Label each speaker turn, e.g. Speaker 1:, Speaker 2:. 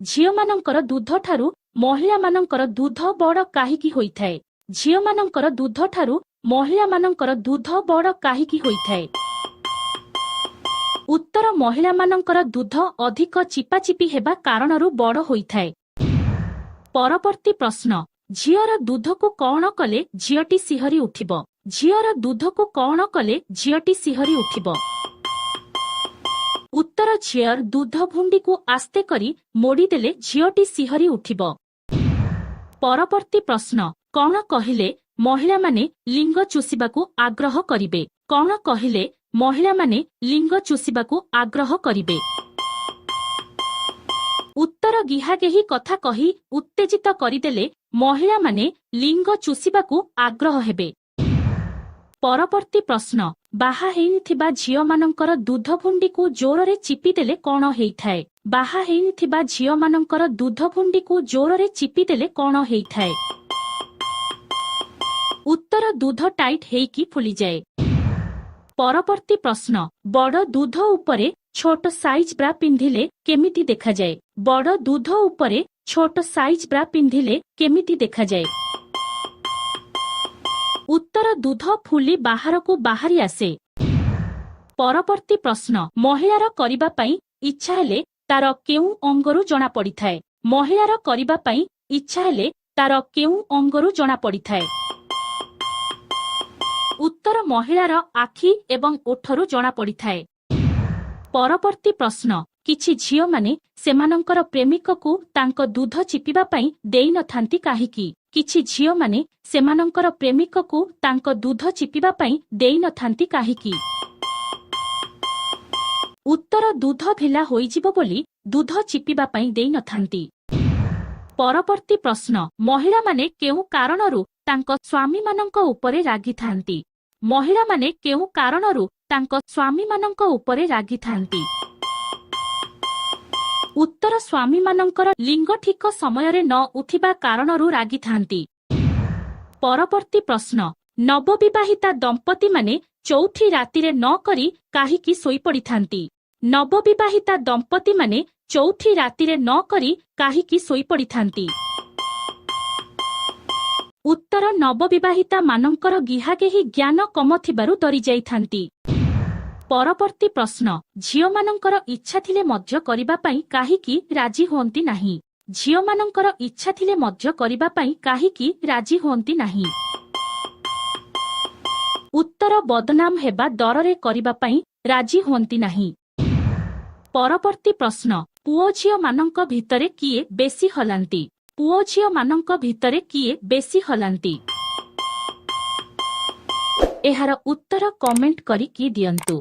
Speaker 1: ଝିଅମାନଙ୍କର ଦୁଧଠାରୁ ମହିଳାମାନଙ୍କର ଦୁଧ ବଡ଼ କାହିଁକି ହୋଇଥାଏ? ଝିଅମାନଙ୍କର ଦୁଧଠାରୁ ମହିଳାମାନଙ୍କର ଦୁଧ ବଡ଼ କାହିଁକି ହୋଇଥାଏ? ଉତ୍ତର, ମହିଳାମାନଙ୍କର ଦୁଧ ଅଧିକ ଚିପାଚିପି ହେବା କାରଣରୁ ବଡ଼ ହୋଇଥାଏ। ପରବର୍ତ୍ତୀ ପ୍ରଶ୍ନ, ଝିଅର ଦୁଧକୁ କଣ କଲେ ଝିଅଟି ଶିହରି ଉଠିବ? ଝିଅର ଦୁଧକୁ କଣ କଲେ ଝିଅଟି ଶିହରି ଉଠିବ? ଉତ୍ତର, ଝିଅର ଦୁଧ ଭୁଣ୍ଡିକୁ ଆସ୍ତେ କରି ମୋଡ଼ିଦେଲେ ଝିଅଟି ଶିହରି ଉଠିବ। ପରବର୍ତ୍ତୀ ପ୍ରଶ୍ନ, କଣ କହିଲେ ମହିଳାମାନେ ଲିଙ୍ଗ ଚୁଷିବାକୁ ଆଗ୍ରହ କରିବେ? କଣ କହିଲେ ମହିଳାମାନେ ଲିଙ୍ଗ ଚୁଷିବାକୁ ଆଗ୍ରହ କରିବେ? ଉତ୍ତର, ଗିହାଗେହି କଥା କହି ଉତ୍ତେଜିତ କରିଦେଲେ ମହିଳାମାନେ ଲିଙ୍ଗ ଚୁଷିବାକୁ ଆଗ୍ରହ ହେବେ। ପରବର୍ତ୍ତୀ ପ୍ରଶ୍ନ, ବାହା ହେଇନଥିବା ଝିଅମାନଙ୍କର ଦୁଧ ଭୁଣ୍ଡିକୁ ଜୋରରେ ଚିପିଦେଲେ କଣ ହେଇଥାଏ? ବାହା ହେଇନଥିବା ଝିଅମାନଙ୍କର ଦୁଧ ଭୁଣ୍ଡିକୁ ଜୋରରେ ଚିପିଦେଲେ କଣ ହେଇଥାଏ? ଉତ୍ତର, ଦୁଧ ଟାଇଟ୍ ହେଇକି ଫୁଲିଯାଏ। ପରବର୍ତ୍ତୀ ପ୍ରଶ୍ନ, ବଡ଼ ଦୁଧ ଉପରେ ଛୋଟ ସାଇଜ୍ ବ୍ରା ପିନ୍ଧିଲେ କେମିତି ଦେଖାଯାଏ? ବଡ଼ ଦୁଧ ଉପରେ ଛୋଟ ସାଇଜ୍ ବ୍ରା ପିନ୍ଧିଲେ କେମିତି ଦେଖାଯାଏ? ଉତ୍ତର, ଦୁଧ ଫୁଲି ବାହାରକୁ ବାହାରି ଆସେ। ପରବର୍ତ୍ତୀ ପ୍ରଶ୍ନ, ମହିଳାର କରିବା ପାଇଁ ଇଚ୍ଛା ହେଲେ ତାର କେଉଁ ଅଙ୍ଗରୁ ଜଣାପଡ଼ିଥାଏ? ମହିଳାର କରିବା ପାଇଁ ଇଚ୍ଛା ହେଲେ ତାର କେଉଁ ଅଙ୍ଗରୁ ଜଣାପଡ଼ିଥାଏ? ଉତ୍ତର, ମହିଳାର ଆଖି ଏବଂ ଓଠରୁ ଜଣାପଡ଼ିଥାଏ। ପରବର୍ତ୍ତୀ ପ୍ରଶ୍ନ, କିଛି ଝିଅମାନେ ସେମାନଙ୍କର ପ୍ରେମିକକୁ ତାଙ୍କ ଦୁଧ ଚିପିବା ପାଇଁ ଦେଇନଥାନ୍ତି କାହିଁକି? କିଛି ଝିଅମାନେ ସେମାନଙ୍କର ପ୍ରେମିକକୁ ତାଙ୍କ ଦୁଧ ଚିପିବା ପାଇଁ ଦେଇନଥାନ୍ତି କାହିଁକି? ଉତ୍ତର, ଦୁଧ ଢିଲା ହୋଇଯିବ ବୋଲି ଦୁଧ ଚିପିବା ପାଇଁ ଦେଇନଥାନ୍ତି। ପରବର୍ତ୍ତୀ ପ୍ରଶ୍ନ, ମହିଳାମାନେ କେଉଁ କାରଣରୁ ତାଙ୍କ ସ୍ୱାମୀମାନଙ୍କ ଉପରେ ରାଗିଥାନ୍ତି? ମହିଳାମାନେ କେଉଁ କାରଣରୁ ତାଙ୍କ ସ୍ୱାମୀମାନଙ୍କ ଉପରେ ରାଗିଥାନ୍ତି? ଉତ୍ତର, ସ୍ୱାମୀମାନଙ୍କର ଲିଙ୍ଗ ଠିକ ସମୟରେ ନ ଉଠିବା କାରଣରୁ ରାଗିଥାନ୍ତି। ପରବର୍ତ୍ତୀ ପ୍ରଶ୍ନ, ନବବିବାହିତା ଦମ୍ପତିମାନେ ଚୌଥି ରାତିରେ ନ କରି କାହିଁକି ଶୋଇପଡ଼ିଥାନ୍ତି? ନବବିବାହିତା ଦମ୍ପତିମାନେ ଚୌଥି ରାତିରେ ନ କରି କାହିଁକି ଶୋଇପଡ଼ିଥାନ୍ତି? ଉତ୍ତର, ନବବିବାହିତା ମାନଙ୍କର ଗିହାଗେହି ଜ୍ଞାନ କମ ଥିବାରୁ ଡରିଯାଇଥାନ୍ତି। ପରବର୍ତ୍ତୀ ପ୍ରଶ୍ନ, ଝିଅମାନଙ୍କର ଇଚ୍ଛା ଥିଲେ ମଧ୍ୟ କରିବା ପାଇଁ କାହିଁକି ରାଜି ହୁଅନ୍ତି ନାହିଁ? ଝିଅମାନଙ୍କର ଇଚ୍ଛା ଥିଲେ ମଧ୍ୟ କରିବା ପାଇଁ କାହିଁକି ରାଜି ହୁଅନ୍ତି ନାହିଁ? ଉତ୍ତର, ବଦନାମ ହେବା ଡରରେ କରିବା ପାଇଁ ରାଜି ହୁଅନ୍ତି ନାହିଁ। ପରବର୍ତ୍ତୀ ପ୍ରଶ୍ନ, ପୁଅ ଝିଅମାନଙ୍କ ଭିତରେ କିଏ ବେଶୀ ହଲାନ୍ତି? ପୁଅ ଝିଅମାନଙ୍କ ଭିତରେ କିଏ ବେଶୀ ହଲାନ୍ତି? ଏହାର ଉତ୍ତର କମେଣ୍ଟ କରିକି ଦିଅନ୍ତୁ।